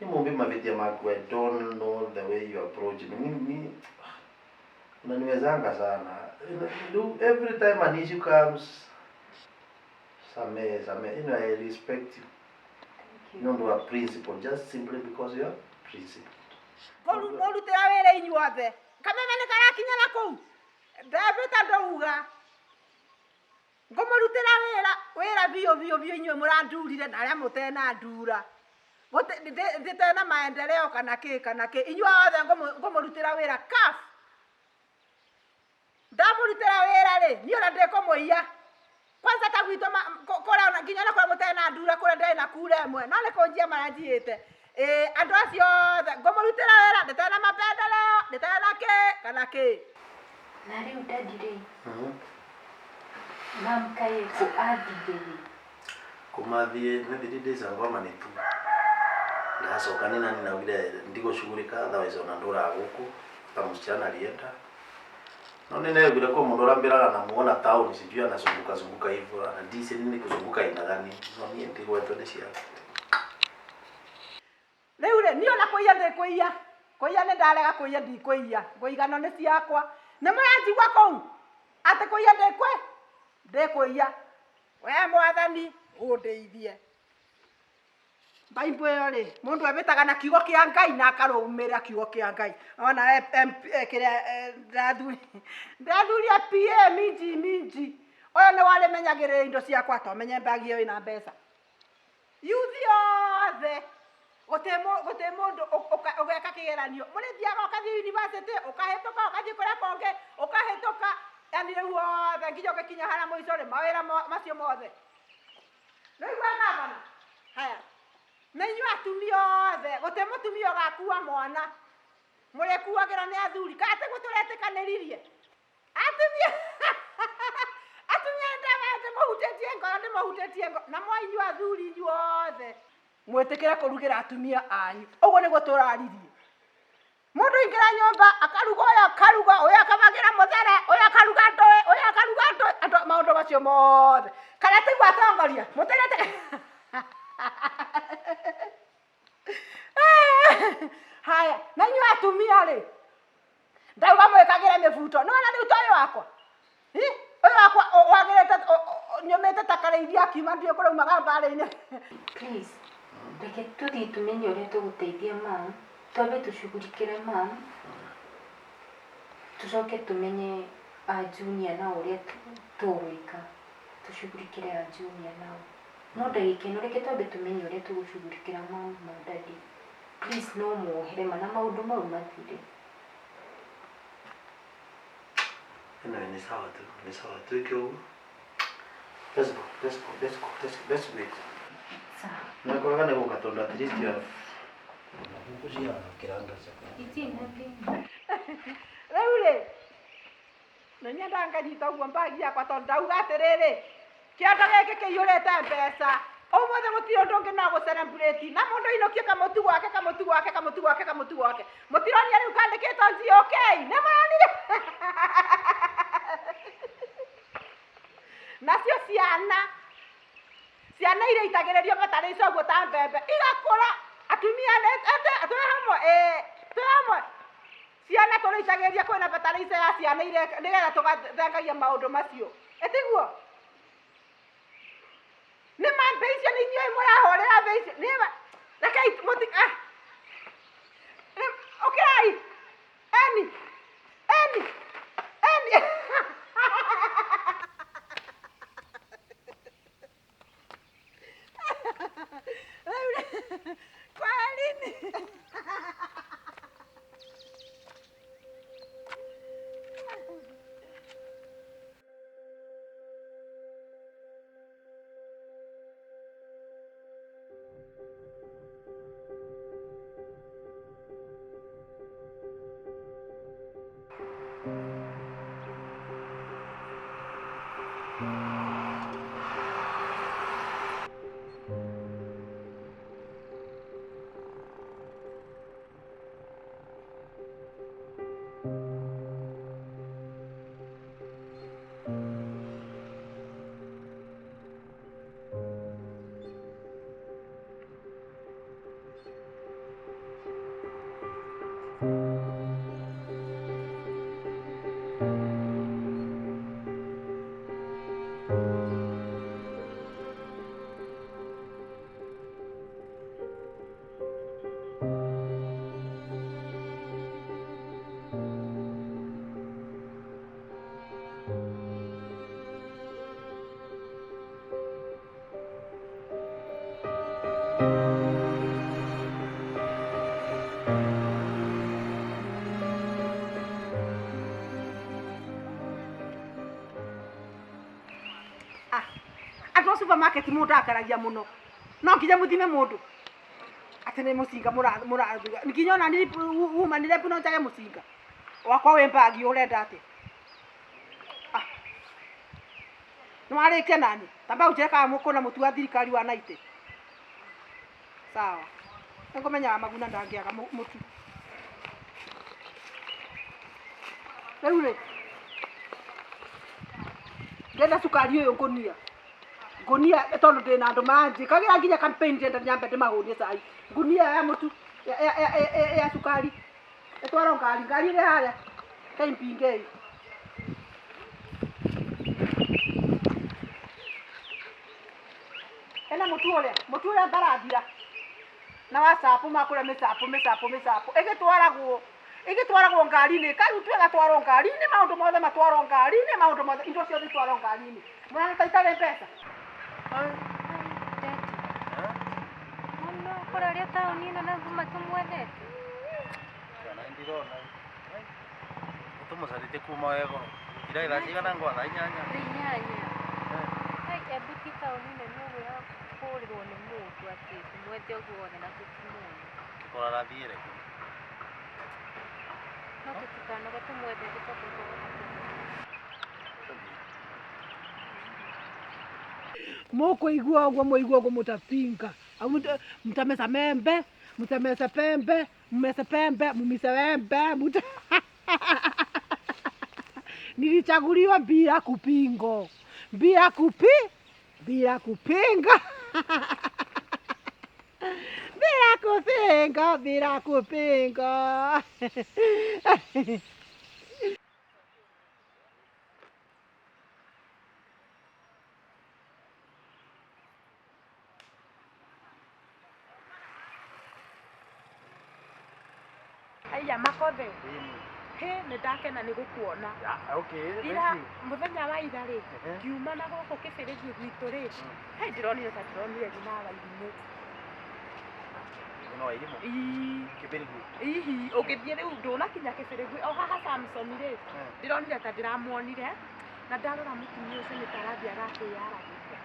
Ni mumbi mavitia maku. I don't know the way you approach me. Ni unaniwezanga sana. Every time an issue comes, samehe. You know, I respect you. Thank you. No ndo wa principle, just simply because you are principled. Ngũrutĩra wĩra inyuothe. Kameme nĩ karakinya na kũu. Ndambĩta ndauga. Ngũmũrutĩra wĩra biũ biũ biũ inyuĩ mũrandurire na arĩa mũtena ndura. Ndĩtena maendeleo kana kĩ kana kĩ. Inyuĩ othe ngũmũrutĩra wĩra CAF. Ndamũrutĩra wĩra rĩ, niĩ ona ndĩkũmũiya. Kwanza ta gwitũ kũrĩa ona nginya ona kũrĩa mũtena ndura kũrĩa ndarĩ na kura ĩmwe. No nĩ kũnjia maranjiĩte. Andũ acio othe ngũmũrutĩra wĩra ndĩtena mapendeleo, ndĩtena kĩ kana kĩ. Na rĩu daddy rĩ, mam kaĩ kũ athire rĩ? Kumathiĩ nĩ 3 days ago ama nĩ 2. Ndacoka nĩ nani naugire ndigũcugurika otherwise ona ndũraga gũkũ ta msichana alienda. No nĩ negire kwa mũndũ ũrambĩraga namuona town sijui anazunguka zunguka hivyo anadisi nini kuzunguka aina gani. No niĩ ndigwetwo nĩ ciana. Rĩu rĩ, niĩ ona kũiya ndĩkũiya. Kũiya nĩ ndarega kũiya ndikũiya. Ngũigano nĩ ciakwa. Nĩ mũranjigua kũu? Atĩ kũiya ndĩkũiya. We mwathani ũndeithie. Baibũ ĩyo rĩ, mũndũ ebĩtaga na kiugo kĩa Ngai na akarũmĩrĩra kiugo kĩa Ngai. Ona kĩrĩa ndathuria PA minji minji. Ũyũ nĩ warĩmenyagĩrĩra indo ciakwa tomenye mbagi ĩyo ĩna mbeca. Yuthi othe gũtirĩ mũndũ ũgeka kĩgeranio. Mũrĩthiaga ũkathiĩ university, ũkahĩtũka, ũkathiĩ kũrĩa kũngĩ, ũkahĩtũka. Yani rĩu othe nginya ũgĩkinya harĩa mũico rĩ, mawĩra macio mothe. Nĩwaigua gavana? Haya. Na inyuĩ atumia othe, gũtirĩ mũtumia ũgakua mwana. Mũrĩkuagĩrwo nĩ athuri. Kana tiguo tũretĩkanĩririe? Atumia atumia ndĩmũhutĩtie ngoro, ndĩmũhutĩtie ngoro. Na mwa inyuĩ athuri inyuothe. Mwĩtĩkĩre kũrugĩra atumia anyu. Ũguo nĩguo tũraririe. Mũndũ aingĩra nyũmba akaruga ũyũ akaruga ũyũ akabagĩra mũthere ũyũ akaruga ndũĩ ũyũ akaruga ndũĩ andũ maũndũ macio mothe. Kana tiguo atongoria? Mũtĩrĩte haya na inyuĩ atumia rĩ ndauga mwĩkagĩre mĩbuto nĩwona rĩu ta ũyũ wakwa Ĩ, ũyũ wakwa wagĩrĩte nyũmĩte ta karĩithia akiuma ndiũĩ kũraumaga mbarĩ-inĩ. Please, reke tũthiĩ tũmenye ũrĩa tũgũteithia mam, twambe tũcugurikĩre mam, tũcoke tũmenye a Junior nao ũrĩa tũgwĩka, tũcugurikĩre a Junior nao. No ndagĩka ĩno reke twambe tũmenye ũrĩa tũgũcugurikĩra mam na daddy. Please no muohere ma na maũndũ mau mathire. Anyway, ni sawa tu, ni sawa tu ikiwa huko. Let's go, let's go, let's go, let's wait. Sawa. Nakoraga nĩ gũka tondũ at least you have ngũkũ cia kĩranga cia Itirĩ na thĩna. Rĩu rĩ nĩ nyendaga nganyita ũguo mbagi yakwa tondũ ndauga atĩrĩrĩ kĩondo gĩkĩ kĩiyũrĩte mbeca ũmũthĩ gũtirĩ ũndũ ũngĩ no gũ celebrate na mũndũ ainũkie kamũtu gwake kamũtu gwake kamũtu gwake kamũtu gwake mũtironia rĩu kandĩkĩtwo GOK nĩ mũronire nacio ciana ciana iria itagĩrĩrio batarĩico ũguo ta mbembe igakũra atumia twĩ hamwe ĩĩ twĩ hamwe ciana tũrĩitagĩrĩria kwĩna batarĩico ya ciana iria nĩgetha tũgathengagia maũndũ macio ĩtiguo nĩ ma mbei icio nĩ inyuĩ mũrahũrĩra mbei icio nĩ ma rekei mũti ah ũkĩrai eni eni eni Kwaherini. Andũ a supermarket mũndũ akaragia mũno no nginya mũthime mũndũ atĩ nĩ mũcinga mũrathuga nginya ona niĩ umanire no njage mũcinga wakwa wĩ mbagi ũrenda atĩa Ah. Nĩ warĩkia nani tamba ũnjĩre kana kwĩna mũtu wa thirikari wa naitĩ sawa nĩngũmenya wa maguna ndangĩaga mũtu rĩu rĩ ndĩrenda cukari ũyũ ngũnia ngũnia tondũ ndĩna andũ maranjĩkagĩra nginya campaign ndĩrenda nyambe ndĩmahũnie cai ngũnia ya mũtu ya cukari ĩtwarwo ngari ngari ĩrĩ harĩa kaimpinge ĩna mũtu ũrĩa ndarathira na wa chapo makũrĩa mĩchapo mĩchapo mĩchapo ĩgĩtwaragwo ngari-inĩ ĩkarutwo ĩgatwarwo ngari-inĩ maũndũ mothe matwarwo ngari-inĩ maũndũ mothe indo ciothe itwarwo ngari-inĩ mwana ta itarĩ mbeca Mũno kũraria taũni ĩno na nguma tũmwethete. Kana ndirona. Tũmũcarĩtie kuma wegoro. Ira thaa cigana ngwa thaa inyanya. Thaa inyanya. Ai, embu ti taũni nene ũguo ya kũũrĩrwo nĩ mũndũ atĩ tũmwethe ũguo wothe na tũtimuone. Kĩkora arathiĩre kũ? No tũtikanoge tũmwethete tondũ tũkũhota kũmuona. Mũkũigua ũguo mũigua ũguo mũtabinga Au mtameza membe, mtameza pembe, mmeze pembe, mumise wembe, muta Nilichaguliwa bila kupingo. Bila kupi? Bila kupinga. Bila kupinga, bila kupinga. Aya makothe. He nĩ ndakena nĩ gũkuona. Okay. Ira mũthenya wa ira rĩ, ngiuma na gũkũ kĩbĩrĩgi gwitũ rĩ, he ndĩronire ta ndĩronire nyina wa irimũ. No irimũ. Ii. Kĩbĩrĩgi. Ihi, ũngĩthiĩ rĩu ndũnakinya kĩbĩrĩgwi o haha Samson rĩ, ndĩronire ta ndĩramuonire na ndarora mũtumia ũcio nĩ ta arathiaga akĩyaragĩria.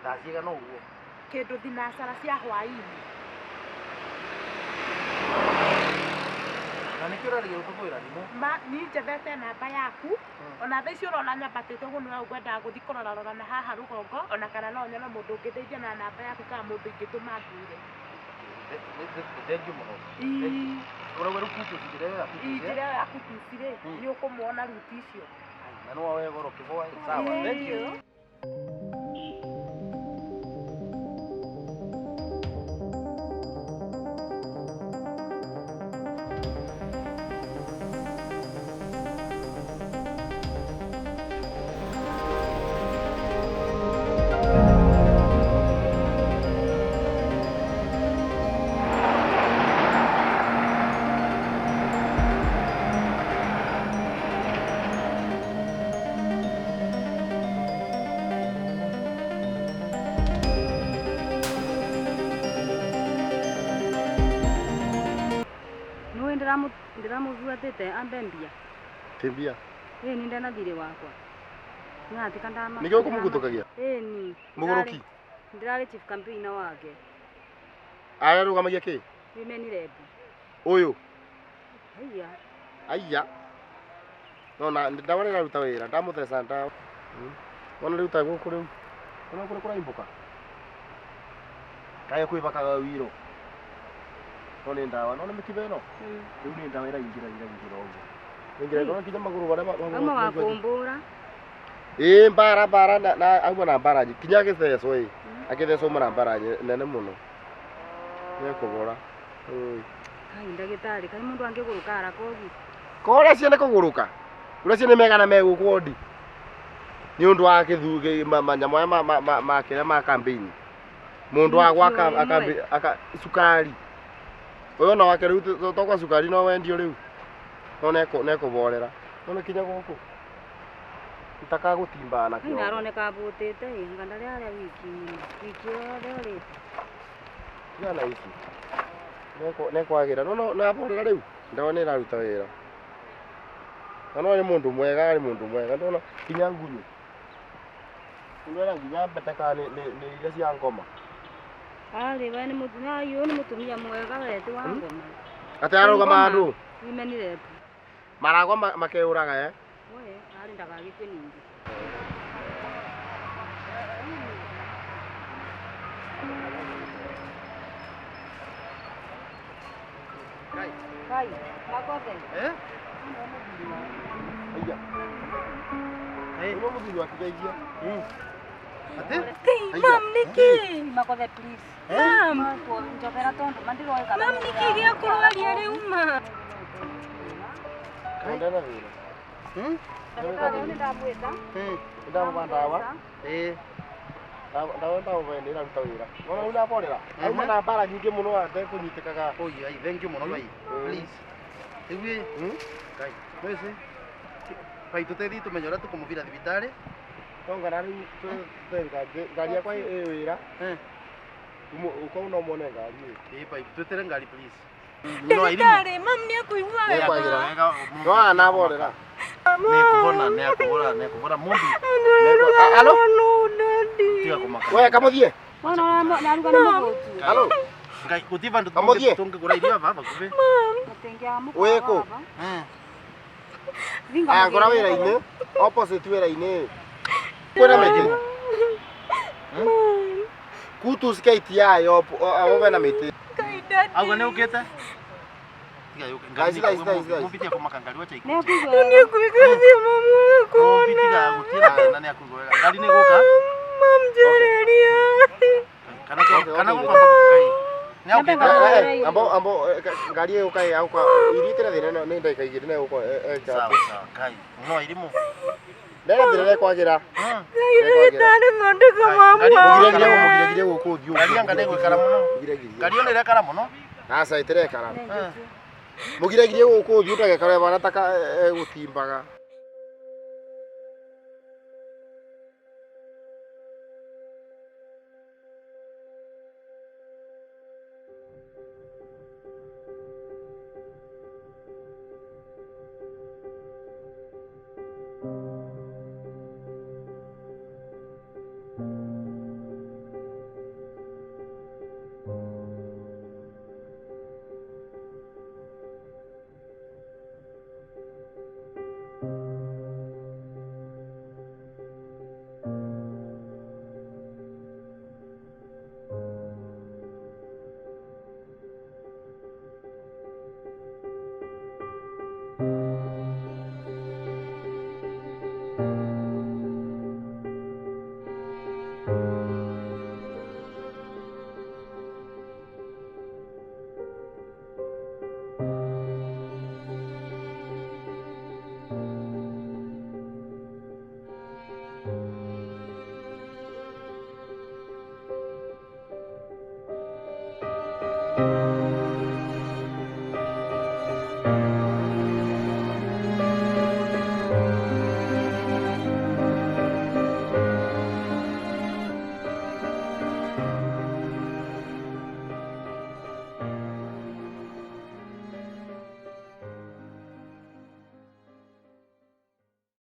Thaa cigana ũguo? Kĩndũ thinacara cia hwaĩ-inĩ. Na nĩkĩo ũrageria gũtũbũĩra thimũ? Ma ni njethete namba yaku ona thaa ici ũrona nyambatĩte ũguo nĩwe ngwendaga gũthiĩ kũrorarora na haha rũgongo ona kana no nyone mũndũ ũngĩndeithia na namba yaku kana mũndũ ingĩtũma ngwĩre. Thank you mũno. Ii. Ũrauga rĩu kutu njĩra ĩyo ya kutu. Ii, njĩra ĩyo ya kutuci rĩ, nĩ ũkũmuona ruti icio. Na no woe goro kĩboa. Sawa. Thank you. Ndĩramũbuatĩte ambe mbia. Ti mbia? Ĩĩ ni ndena thirĩ wakwa. Nĩatika ndama. Nĩkĩo ũkũmũguthũkagia? Ĩĩ ni. Mũgũrũki? Ndĩrarĩ chief campaigner wake. Ararũgamagia kĩ? Women rep. Ũyũ? Haiya. Aiya. Nona ndawa nĩraruta wĩra, ndamũtheca ndawa. Wona rĩu ta gũkũ rĩu. Wona kũrĩ kũraimbũka. Kaĩ kwĩbakaga wiro. No nĩ ndawa, no nĩ mĩkiba ĩno. Rĩu nĩ ndawa ĩraingĩra ĩraingĩra ũguo. Ĩraingĩra ĩrona nginya magũrũ marĩa Auma wa kũmbũra. Ĩĩ mbara mbara na auma na mbara kinya agĩthecwo ĩ. Agĩthecwo auma na mbara nene mũno. Nĩekũbora. Kai ndagĩtarĩ, kai mũndũ angĩgũrũka haraka ũguo. Ko ũrĩa ciene kũgũrũka? Ũrĩa ciene megana me gũkũ wondi. Nĩ ũndũ wa gĩthu manyamũ aya ma kĩrĩa ma campaign. Mũndũ wa gwaka aka cukari. Ũyũ ona wake rĩu tokwa cukari no wendio rĩu. No nekũborera. No kinya gũkũ. Itakagũtimbana kĩo. Nĩ aroneka abũtĩte ĩ, anga ndarĩ arĩa wiki ng'ima. Wiki yothe ũrĩte. Tigana ici. Nekwagĩra. No no aborera rĩu. Ndawa nĩ ĩraruta wĩra. Na no nĩ mũndũ mwega, nĩ mũndũ mwega. Ndona kinya ngunyu. Mũndũ ena nginya mbete kana nĩ iria cia ngoma. Arĩ we nĩ mũtumia, ũyũ nĩ mũtumia mwega we ti wa ngoma. Atĩ arũgama andũ? Women rep. Maragwa makeũraga eh? We, arĩ ndagagĩkue ningĩ. Kai, makothe. Eh? Aiya. Ũyũ mũthuri waku geithia. Atĩ? Mam, nĩkĩ? Makothe please. Mam. Njobera tondu mandiroe kana. Mam, nĩkĩ gĩa kũrwaria rĩu ma? Ndena wĩra. Ndagĩtarĩ nĩ ndamwĩta. Ndamũba ndawa. Ĩĩ. Ndawa ndamũba nĩ ĩraruta wĩra. Wona rĩu naborera. Auma na mbara nyingĩ mũno atekũnyitĩkaga. Oi, ai, thank you mũno bai. Please. Rĩu ĩ. Kai, nwĩci. Bai tũteithie tũmenye ũrĩa tũkũmũbira thibitarĩ. No ngana rĩu ngari yakwa ĩ wĩra. Ũkorwo no muone ngari ĩ. Ĩĩ bai, twĩtere ngari please. Ndagĩtarĩ, mam nĩ ekũigua wega. No anaborera. Nĩekũhona, nĩekũhona, nĩekũhona mũndũ. Alo? Tiga kũmaka. We kamũthiĩ. Wona naruga nĩ mũgũtu. Alo? Ngai, gũtirĩ vandũ Kamũthiĩ. tũngĩgũra irio baba hakuhĩ. Wĩ kũ? Aya ngora wĩra-inĩ, opposite wĩra-inĩ. Kwĩna mĩtĩ. Kutu skate yayo abo bena miti. Auga nĩ ũkĩte? Tiga yũke. Guys, guys, guys, guys. Mũmbi tiga kũmaka ngari wacha ikũ. Nĩakuigua mamu Mũmbi tiga gũtirĩ na thĩna nĩ akũigua wega. Ngari nĩ gũka? Mamjereria. Kana kana gũkwamba ngai. Nĩ aukĩte? Eh, ambo ambo ngari ĩyo kai au kwa iritira thina nĩ ndagĩka igĩrĩ na gũkwa Sawa sawa kai. No irimũ. ndena thĩna nĩ kwagĩra. Ndagĩtarĩ thondeka mamu Mũgiregirie mũgiregirie gũkũ ũthiũ. Ngari anga nĩ ĩgũikara mũno. Ngari ĩyo nĩ ĩrekara mũno. Aca ĩtirekara. Mũgiregirie gũkũ ũthiũ ndagekare bana ta egũtimbaga.